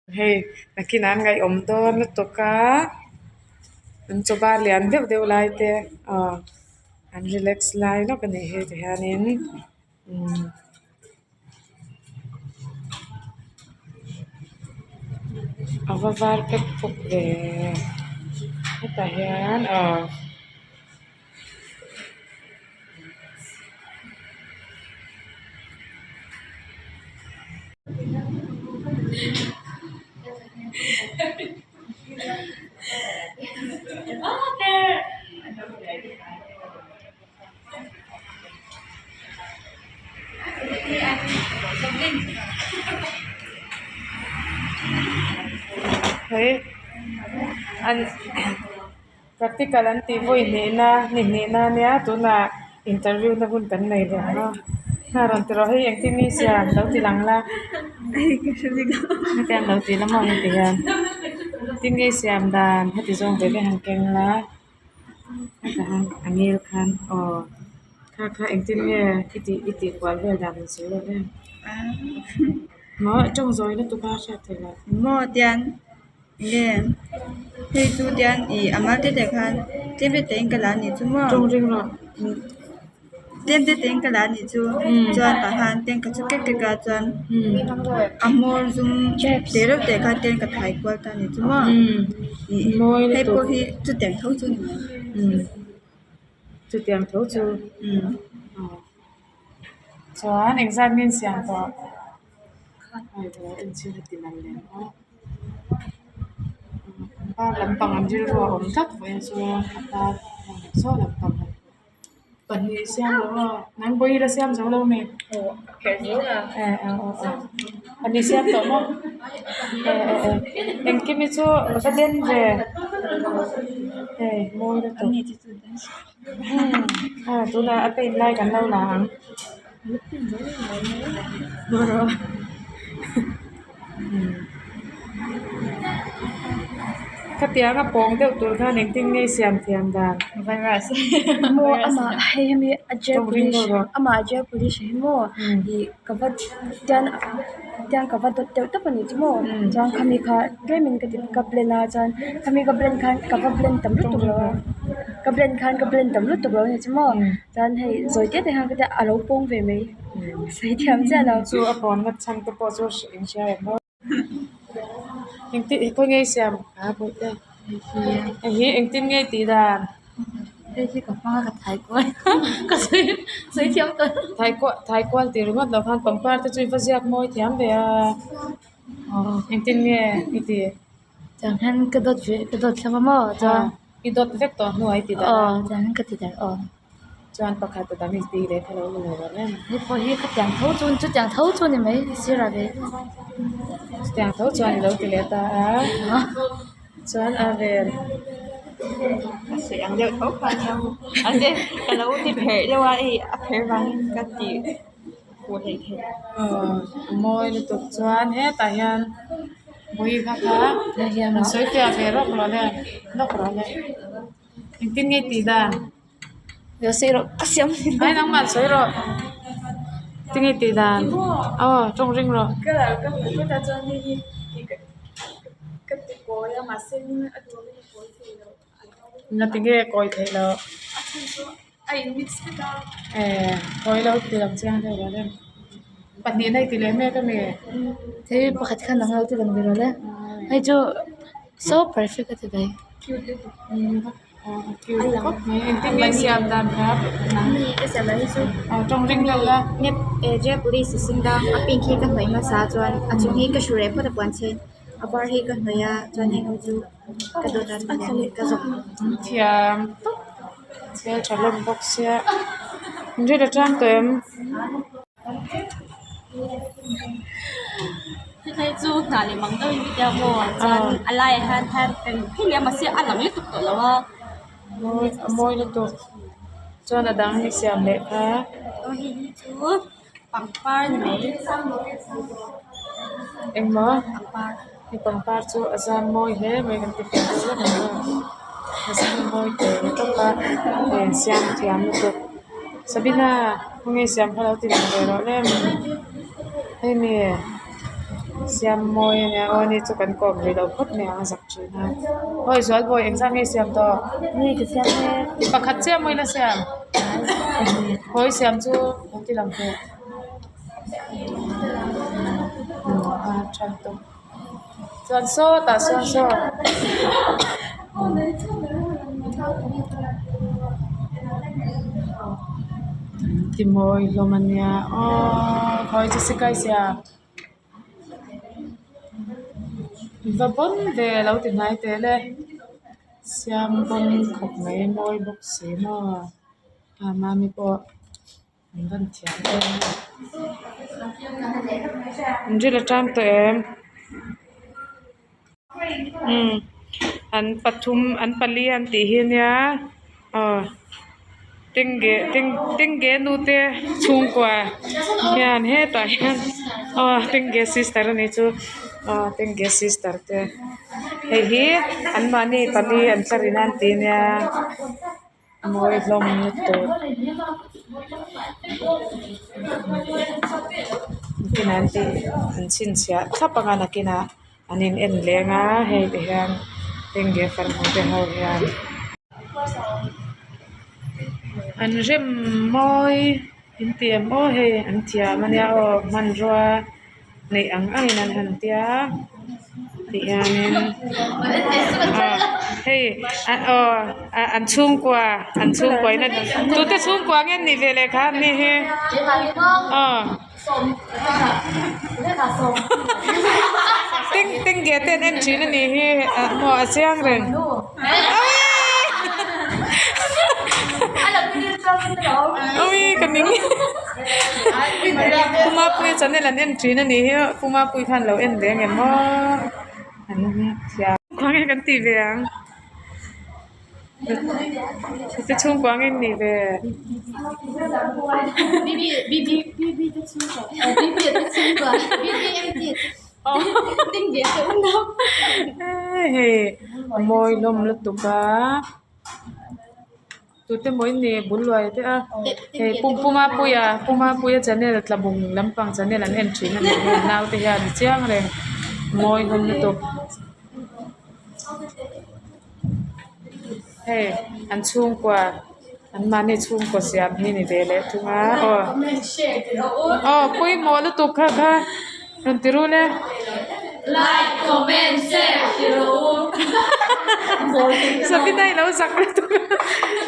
Hei nakinah an ngaihawm dawn lutuk a an chaw bar lian deuh deuh lai te aw an relax lai lawk a nih hi tihianin umm. A va var pek puk ve hetah hian aw. Hei an practical an tih vawi hnihna ni hnihna ania tunah interview na hun kan nei leh ang a a rawn ti rawh hei engtin nge siam lo ti lang la hetiang lo ti la maw heti hian engtin nge siam dan heti zawng ve ve han keng la. Hetah hian a ngil khan aw kha kha engtin nge i tih i tih kual vel dan in sawi lawk em maw tawng zawi lutuk a hriat theih loh. Maw tian nge hei chu tian ih a mal te te khan tlem te te in ka la a nih chu maw. Tawng ring rawh. Tlem te te in ka la a nih chu chuan tah khan tlem ka chhu kek kek a chuan a hmawr zum te reuh te kha tlem ka thai kual ta a nih chu maw ih hei pawh hi chutiang tho chu a ni mai. Chutiang tho chu chuan engzat nge an siam tawh par lampang an rilru a awm tlat vawiin chu a par saw lampang. Pahnih siam lo aw nang pawh i la siam zo lo mi eh aw aw aw pahnih siam tawh maw eh eh eh engkim hi chu a va den ve hei mawi lutuk umm tunah a paint lai kan lo la ang. Khatiang a pawng deuh tur khan engtin nge siam thiam dan Maw amah hei hemi a gel Tawng ring polish deuh rawh. amah gel polish hi maw ih ka va tian tian ka va dawt deuh tawp a nih chu maw chuan khami kha tlemin ka ti ka blend a chuan khami ka blend khan ka va blend tam lutuk lo a ka blend khan ka blend tam lutuk lo a ni chu maw chuan hei zawi te te khan ka tia a lo pawng ve mai. Sawi thiam chiah lo. Chu a pawnna chhan te pawh chu in hria em maw? Engtin khaw nge siam a bawihte hei hi engtin nge tih dan? Hei hi ka hma ka thai kual ka sawi sawi thiam tawh lo. Thai kual thai kual tih ringawt loh khan pangpar te chu i va ziak mawi thiam ve a engtin nge i tih? Tiang hian ka dawt ve ka dawt thlap a maw chuan i dawt vek tawh hnuah i ti darh a. Aw tiang hian ka ti darh aw. Chuan pakhat a dang i ti leh kha lo ni lo reng em? Hei pawh hi khatiang tho chu chutiang tho chu ni mai sirah ve. Chutiang tho chuan i lo ti leh ta a chuan a vel. A sawi ang deuh tho kha nia mahse ka lo ti pherh deuh a hei a pherh vangin ka ti huh hlei thei. Aw a mawi lutuk chuan hetah hian vawi kha kha an sawi fiah ve rawk rawh le lawk rawh le. Engtin nge tih dan? Lo sawi rawh ka siam ni lo. Ai nangmah sawi rawh. Engtin nge tih dan? Aw tawng ring rawh. Ka lo ka hmuh phawt a chuan hei hi ka ti kawi a mahse a duh angin a kawi thei lo. Engati nge kawi theih loh? A chhan chu a in mix vek a. Eh kawi lo ti lang chiang deuh rawh le. Pahnihna i ti leh mek ami? Hei pakhat khan ang lo ti lang ve rawh le. Hei chu so perfect a ti mai. A chuan a chung hi ka hru reh phawt a puan chhin a var hi ka hnawih a chuan heng ho chu ka dawt a ka zawm. Thiam tawp hmeltha hlawm bawk sia inri la tang tawh em. Hei chu hna leh mang deuhin ka tia maw chuan a laiah hian hian eng phei leh a mahse a lang lutuk tawh lo a. Mawi a mawi lutuk chuan a dang hi siam leh kha. Aw hei hi chu pangpar ni mai. Engmaw? Pangpar. Hei pangpar chu a zam mawi hle mai kan ti fiah deuh vek ang aw a zam mawi teh tawp a hei siam thiam lutuk Sabina khawnge siam kha lo ti lang ve rawh le hei mi. Siam mawi a nia aw ani chu kan kawm rih loh phawt mai ang a zak thin a. Awi Zualbawi engzah nge i siam tawh? Ni ka siam e. Pakhat chiah maw ila siam? Khawi siam chu lo ti lang teh. A tha tawp. Chuan sawtah sawn saw. Ti mawi hlawm a nia aww khawi chu sikai siam. Va pawn ve a lo ti hnai tel e siam pawn khawp mai mawi bawk si maw a mami pawh an rawn thiam em a ni an ril a tan tawh em umm an pathum an pali an tih hi nia aw tengge tengge nu te chhungkua hian hetah hian aw tengge sister a nih chu aw tengge sister te hei hi anmahni pali an tlar in an ti nia. Mawi hlawm lutuk nakinah an tih an chhinchhiah thlap anga nakinah an in en leng a hei ti hian tengge farnu te ho hian an rem mawi in ti em aw hei an thiam ania aw hmanrua. Neih ang angin an han tia tihianin aw hei aw an chhungkua an chhungkua in tute chhungkua nge an nih ve leh kha an ni hi aw tengge te an en thin a nih hi maw a chiang reng awii ka ning. Pu Mapuia channel an en thin a nih hi Pu Mapuia khan lo en ve ang em aw an thiam khuang nge kan tih ve ang te chhungkua nge an nih ve hei a mawi hlawm lutuk a. Tute maw in nih bul luai te a hei pu pu mapuia pu mapuia channel tlabung lampang channel an en thin a nih hi naute hian a chiang reng mawi hlawm lutuk hei an chhungkua an mahni chhungkua siam hi ni ve leh thung a aw aw pawimawh lutuk kha kha rawn ti rul e. Sabina i lo zak lutuk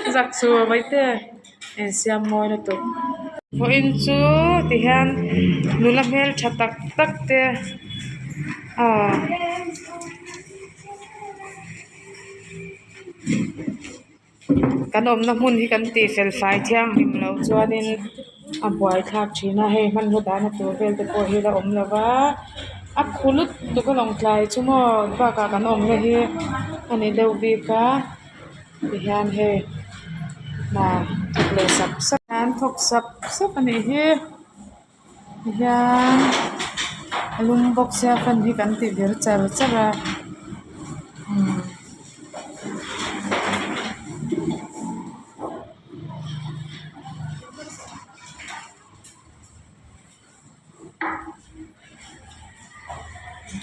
a zak chu a vaite insiam mawi lutuk. Vawiin chu tihian nula hmeltha tak tak te aw kan awmna hmun hi kan tih fel fai thianghlim loh chuanin a buaithlak thin a hei hmanraw dahna tur vel te pawh hi la awm lo va a khu lutuk a lawngtlai chu maw bakah kan awmna hi a ni deuh bik a tihian hei hna thawk leh sap sap an thawk sap sap a nih hi tihian a lum bawk sia fan hi kan ti vir char char a umm.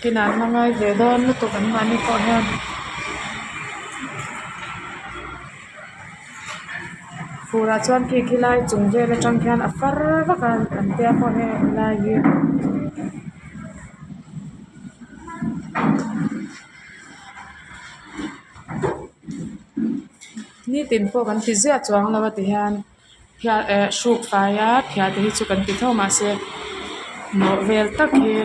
Kinah an la ngai ve dawn lutuk an mahni pawh hian furah chuan khi khi lai chung vel atang khian a far vak a an tia pawh hei helai hi. Nitin pawh kan ti ziah chuang lo a ti hian phiah eh hruk fai a phiah te hi chu kan ti tho mahse nawh vel tak hi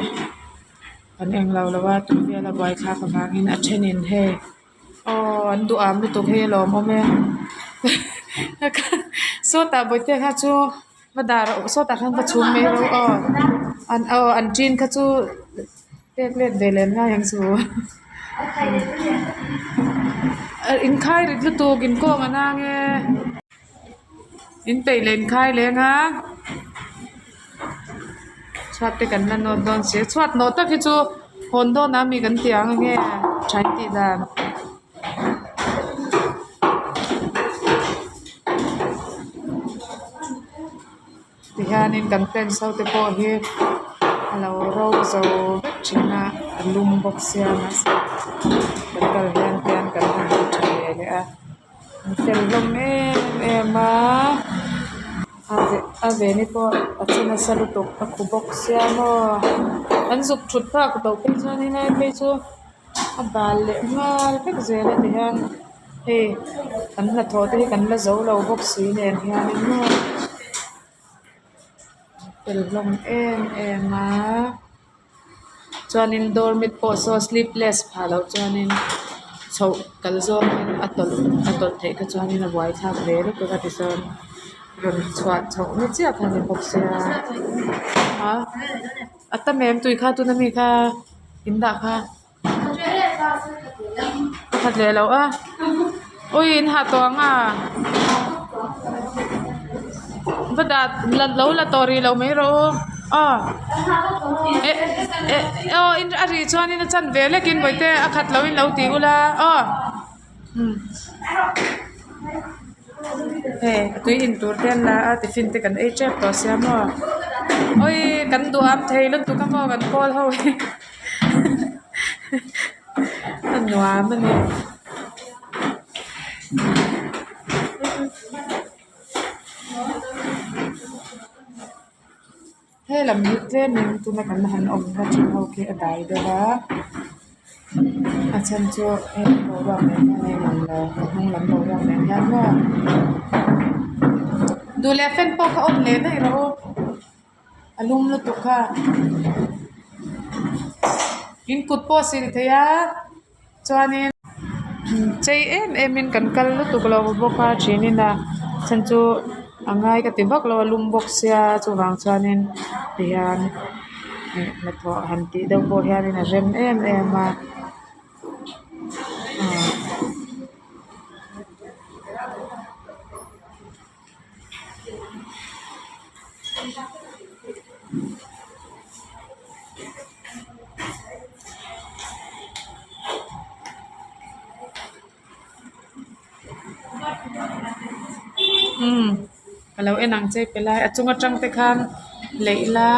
kan englo lo a tui vel a buaithlak avangin a thenin hei aw an duham lutuk hi a lawmawm e sawtah bawihte kha chu va dah rawh sawtah khan va chhum mai rawh aw an aw an ṭin kha chu pek let ve leh ngai ang chu inkhai rit lutuk inkawng a nang e in peih leh inkhai leng a chhuat te kan la nawt dawn si a chhuat nawh tak hi chu hawn dawn ah mi kan tih ang enge tha in tih dan. Tihianin kan fans ho te pawh hi a lo ro zo vek. thin a a lum bawk sia mahse kan kal hian hian kan han ti tha ve leh a an fel hlawm em em a a veni pawh a che nasa lutuk a khu bawk sia maw an zuk thut phak tawh phei chuan helai phei chu a bal leh nghal vek zel a ti hian hei kan hnathawh te hi kan la zo lo bawk si nen hianin maw. Fel hlawm em em a chuanin doormat pawh saw sleepless phah loh chuanin chhoh kal zawngin a tawlh a tawlh theih kha chuanin a buaithlak ve lutuk a tichuan rawn chhuah chhoh na chiah kha a ni bawk sia ah a tam em tui kha tuna mi kha in dah kha. A khat leh loh a ui in hah tawh ang a va dah lo la tawh rih lo mai rawh u aw eh eh aw a rih chuan in a chanve lek in bawihte a khat lo in lo ti ula aw umm hei tui in tur te an la a tiffin te kan ei tep tawh sia maw awii kan duham thei lutuk a maw kan kawl ho hi. A nuam a ni. He lam hi tlemin tuna kan han awm na thin ho khi a dai deuh a a chhan chu heng boruak nen hian a inang lo a hnung lam boruak nen hian maw duh leh fan pawh kha awm leh daih rawh u. A lum lutuk kha in kut pawh a sil thei a chuanin chei em em in kan kal lutuk lo bawk a then in a chhan chu a ngai ka ti vak lo a lum bawk sia chuvang chuanin tihian ih hnathawh han tih deuh pawh hianin a rem em em a ahh. Umm ka lo en ang che pe lai a chung atang te khan leih la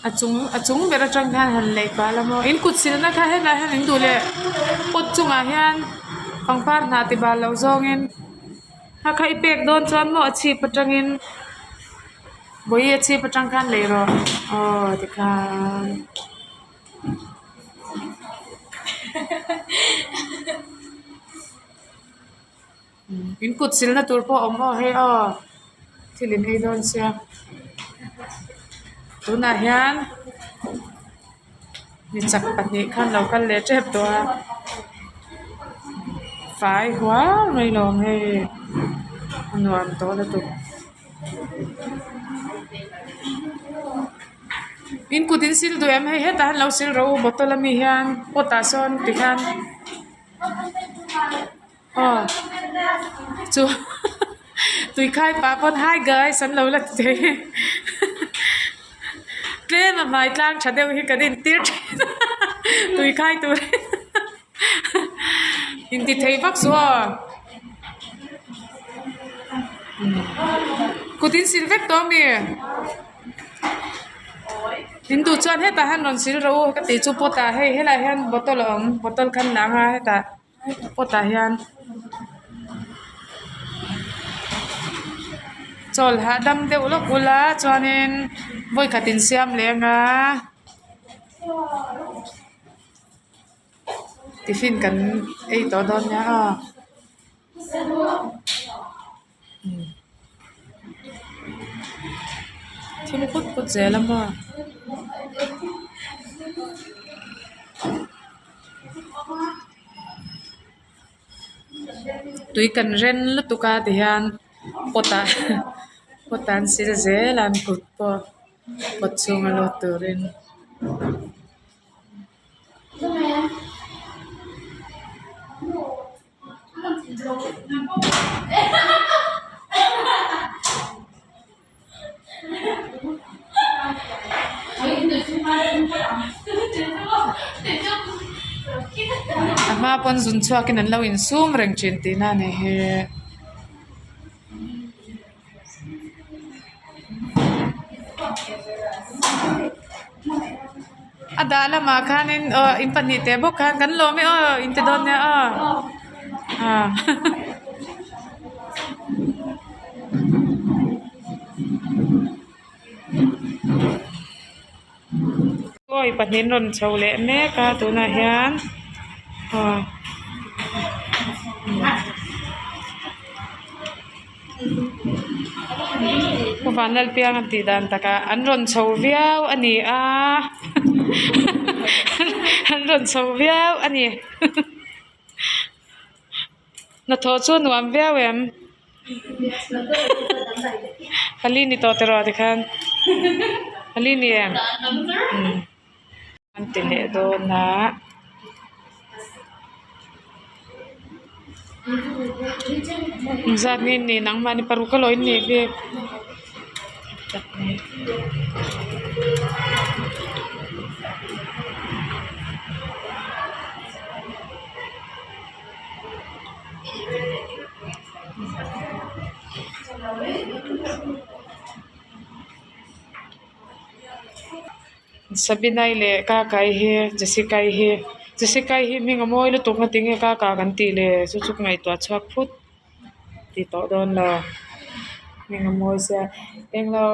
a chung a chung ber atang khan han leih pah la maw in kut silna kha helaiah hian in duh leh pot chungah hian. Pangpar hnah ti bal loh zawngin a kha i pek dawn chuan maw a chhip atangin vawi a chhip atang khan lei rawh aw tikhan. In kut silna tur pawh a awm aw hei aw thil in ei dawn sia tunah hian. Mi chak pahnih khan lo kal leh tep tawh a fai huau mai lawm hei a nuam tawh lutuk in kut in sil duh em hei hetah hian lo sil rawh u bottle ami hian pot ah sawn tikhian aw chu tui khai pah pawn hi guys an lo la ti thei tlem a hmai tlang tha deuh hi kan intir thin a tui khai tur inti thei vak suh aw kut in sil vek tawh ami. In duh chuan hetah hian rawn sil rawh u ka tih chu pot ah hei helaiah hian bottle a awm bottle khan dah ang a hetah pot ah hian chawl hahdam deuh lawk ula chuanin vawikhat insiam leh anga tiffin kan ei tawh dawn nia aw. Thil kut kut zel a maw. Tui kan ren lutuk a tihian pot ah pot ah an sil zel a an kut pawh pot chhunga lut turin. A hma pawn zun chhuakin an lo insum reng thin tihna a ni hi. A dah lamah khanin aw in pahnih teh bawk khan kan lawm e aw in ti dawn nia aw ah. Awi pahnih an rawn chho leh mek a tunah hian aw. Pu Vanlalpianga tih dan takah an rawn chho viau a ni a an rawn chho viau a ni hnathawh chu a nuam viau em pali ni tawh tiraw tikhan pali ni em an ti leh dawn a. Engzat nge ni nangmahni paruk a lawi ni bik Sabinai leh Kakai hi Jessica-i hi Jessica-i hi hming a mawi lutuk na tinge Kaka kan tih le chu chu ka ngaihtuah chhuak phut ti tawh dawn lo hming a mawi sia englo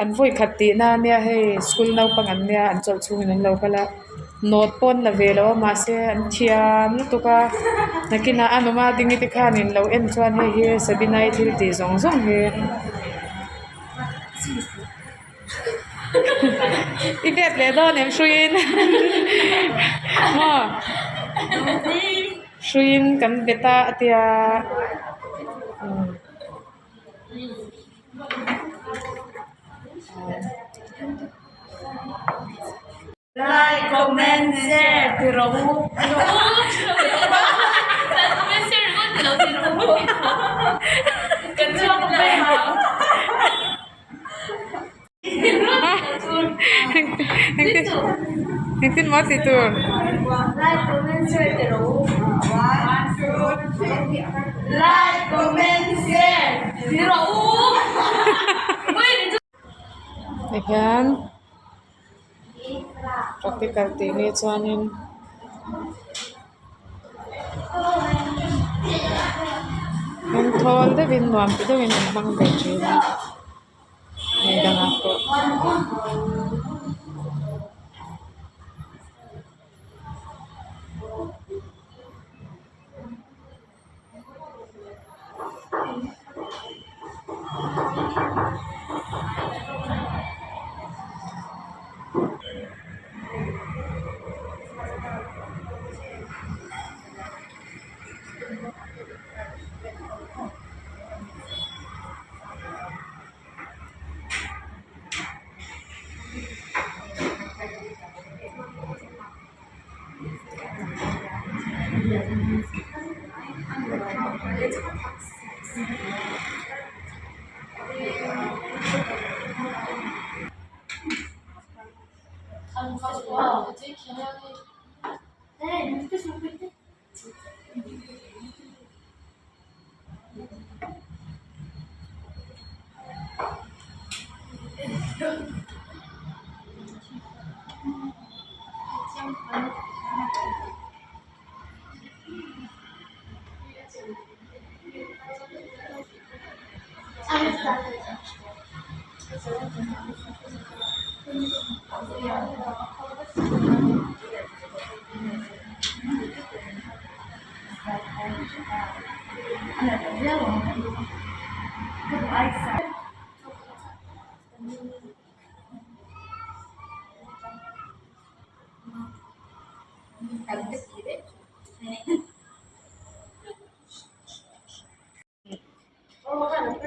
an vawi khat tih na ania hei school naupang an nia an chawlh chhungin an lo kal a note pawh an la ve lo a mahse an thiam lutuk a nakinah a numa ding te khanin lo en chuan hei hi Sabinai thil tih zawng zawng hi. I bet leh dawn em hruiin maw hruiin kan bet a a tia umm. Like comment share ti rawh u. Engtin engtin maw tih tur. Like comment share ti rawh u. Like comment share ti rawh u. Tihian practical tih ni chuanin engthawl deuhin nuam ti deuhin an hmang ve thin a. Hei dangah pawh.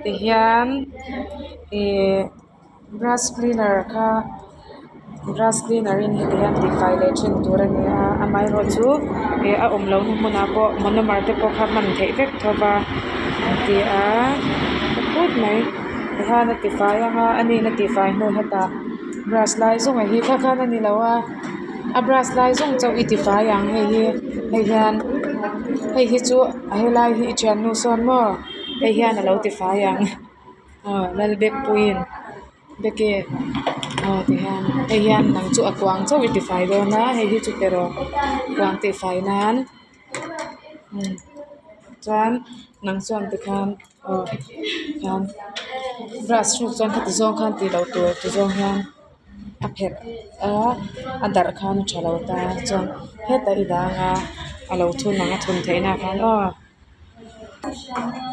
Tihian ihh grass cleaner kha grass cleaner in heti hian tihfai leh thin tur a ni a amaherawhchu ih a awm lohna hmunah pawh monomer te pawh kha hman theih vek tho va an ti a tha phut mai tihian a tifai anga a nin a tihfai hnu hetah grass lai zawng a hi kha khan a ni lo a a brush lai zawng chauh i tifai ang hei hi hei hian hei hi chu a helai hi i thiannu sawn maw hei hian alo tifai ang aw Lalbekpuiin Beki. Aw tihian hei hian nang chu a kuang chauh i tifai dawn a hei hi chu pe rawh kuang tihfai nan umm chuan nang chuan tikhan aw khan brush hruk chuan khati zawng khan tih loh tur ti zawng hian a pherh a a darh khan a tha lo ta chuan hetah i dah anga a lo thun ang a thun theih na khan aw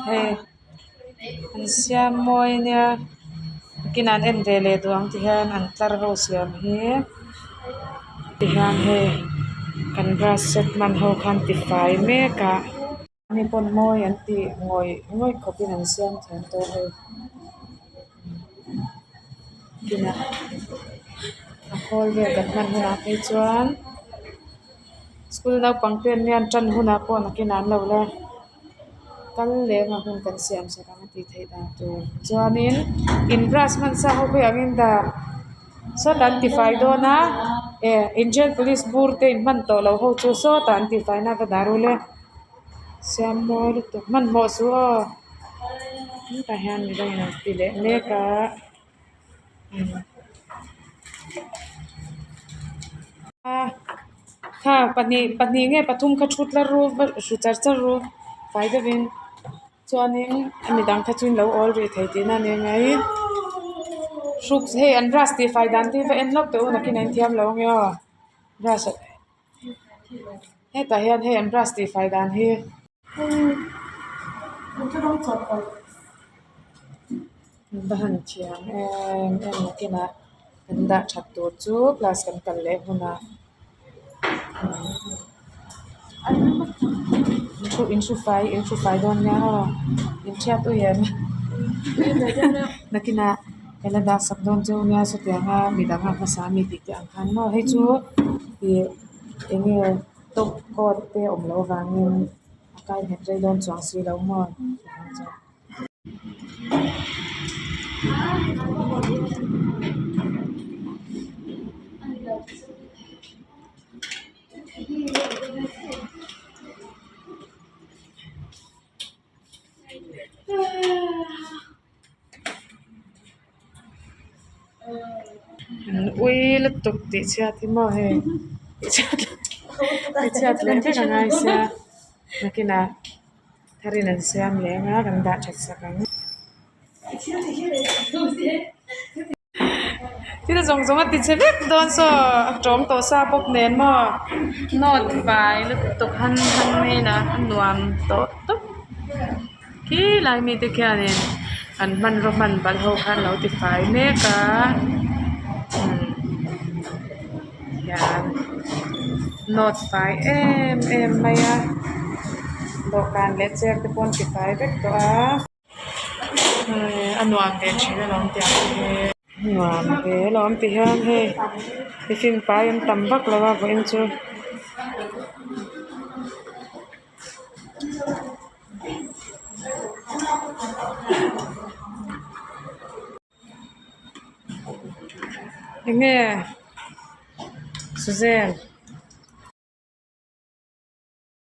hei an siam mawi ania nakinah an en ve leh duh ang ti hian an tlar ho siam hi tihian hei kan brush set hman ho khan tifai mek a. Mi pawn mawi an tih ngawih ngawih khawpin an siam thiam tawh a hei kinah a khawl vel kan hman hunah phei chuan school naupang te an nia tan hunah pawh nakinah an lo la kal leh anga hun kan siam sak ang a tih theih dan tur chuanin in brush hman sa ho khawiah nge an dah sawtah an tifai dawn a eh in jail police bur te in hman tawh loh ho chu sawtah an tifai na va dah rul e. Siam mawi lutuk hmanhmawh suh aw hetah hian midangin an ti leh mek a kha pahnih pahnih nge pathum kha thu tlar ru va hru char char ru fai deuhin chuanin a midang kha chu in lo awl rih thei tihna a ni mai hruk hei an brush tih fai dan te hi va en lawk teh u nakinah in thiam lo ange aw brush ah. Hetah hian hei an brush tih fai dan hi va han thiam em em nakinah kan dah that tur chu class kan kal leh hunah thu in hru fai in hru fai dawn nia aw in hriat ui em nakinah ka la dah sak dawn chu nia sawtianga midang a hmasa ami tih te ang khan maw hei chu ih eng nge top coat te awm loh avangin a kai nghet rei dawn chuang si lo maw. An ui lutuk tih chhiat hi maw hei tih chhiat leh vek a ngai sia nakinah tharin an siam leh anga kan dah that sak ang. Thil zawng zawng a ti chhe vek dawn saw a tawng tawh sa bawk nen maw nawt fai lutuk han han main a a nuam tawh tawp khi lai mite khianin an hmanraw hman balh ho kha an lo ti fai mek a umm hian nawt fai em em mai a dawhkan leh chair te pawh an ti fai vek tawh a. A nuam ve thin alawm tih ang hi nuam ve alawm ti hian hei tiffin pai an tam vak lo a vawiin chu. Enge Suzanne.